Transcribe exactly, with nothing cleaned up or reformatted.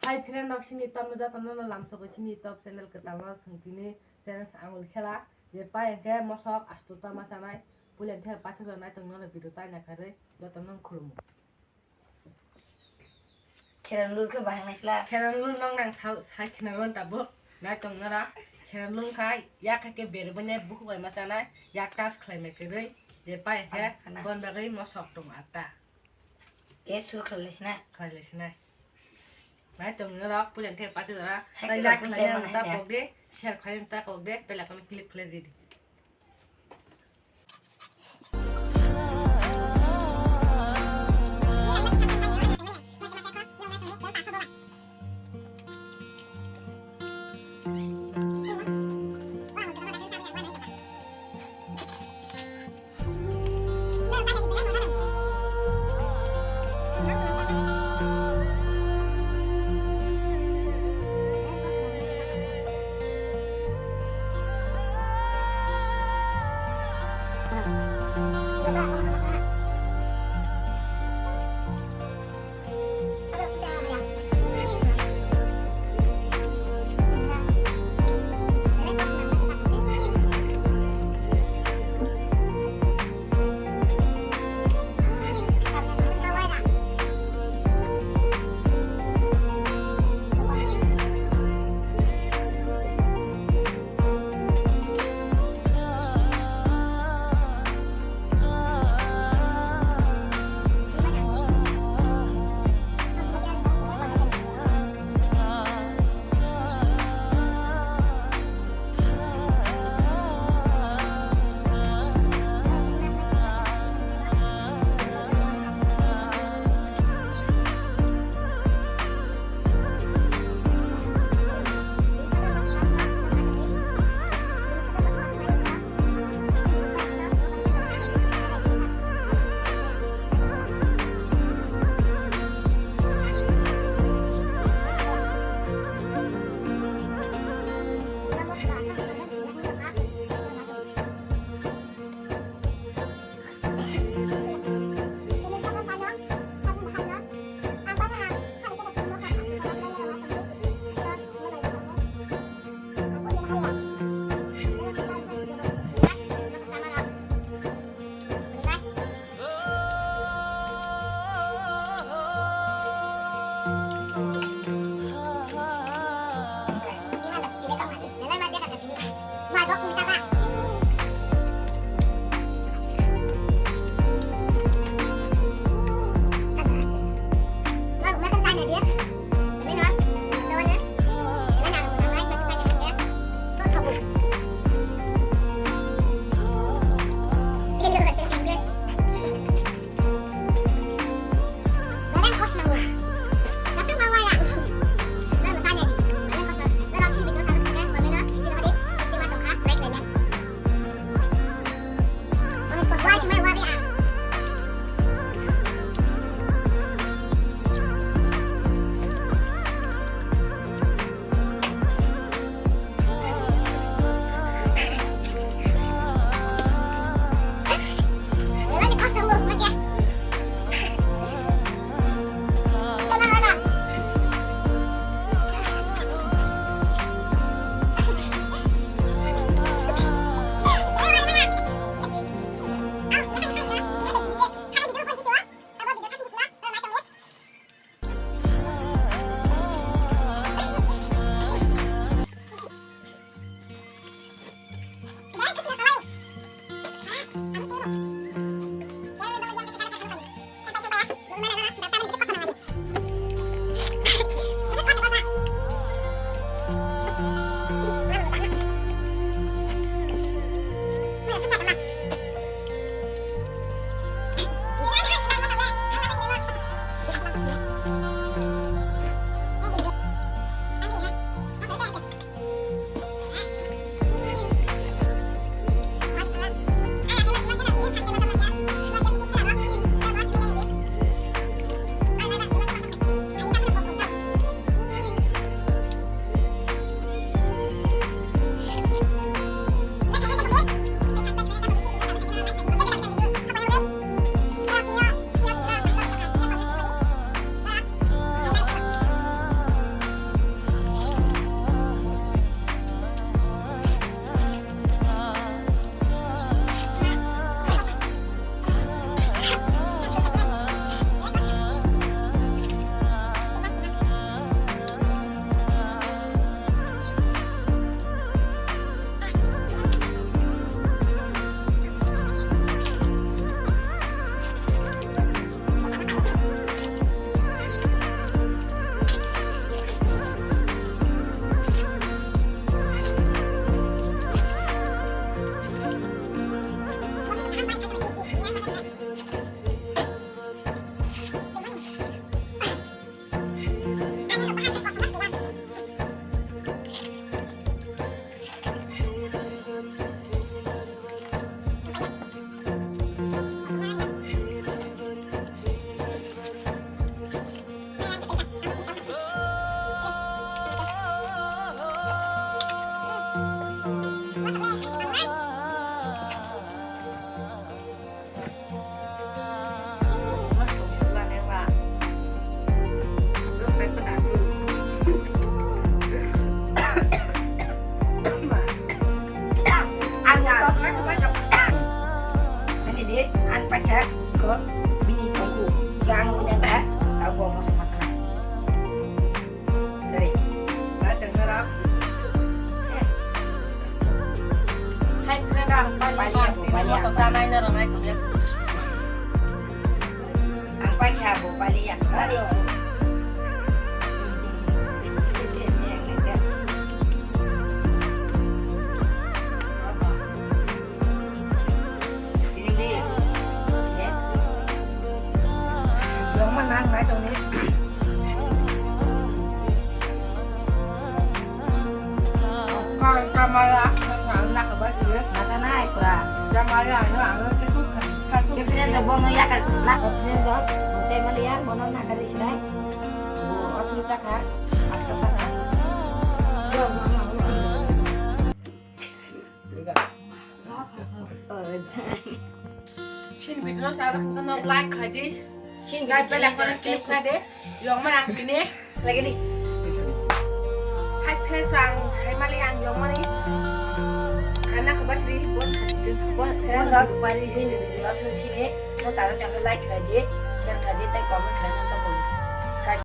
Hai friend rok, sini top no joto no lamsogwi sini top channel kwtal no swng tini challenge angul khela je pai hwnkhe mosok asto tama sanai puila hwnkhe paithak rok naitok no video tai nakarwi joto no khulumo. Kheran lur khe bahai naisla. Kheran lur nong nang sao sai khna ron tabuk naitok no ra kheran lur khai yak khe berbo ne bukhuk bai ma sanai yak tas khlai mai kwrwi je pai hwnkhe Ah, sana. Bon bagwi mosok tong atta. Ke sur khlai sinai. Khlai sinai. Nai tong norok pulen thek pati dora. Hai tai khe like rok khlai ta kok de, share khlai ta kok de, bell icon click khlai di. Tanai na ranai ko ya. Ang pa kya bo pali ya. Ini di. Ya. Yang mana nang nai tong ni? Kamaya, nak ba sih? Masa nai pura. Kamaya, no, ano, kita tuh kan. Kita punya jabong ya kan, nak. Kita jawab, saya melihat, mana nak ada sih? Oh, aku tak kan. Sini video sa ada kan like kadi. Sini like bela kan klik na de. Yang mana ang kini? Lagi ni. Hai friends, ang saya mali ang yang mana? Anak kebas di buat. Buat friends, aku pari sini video sini. Mau taruh yang like kadi, share kadi, tag comment kadi.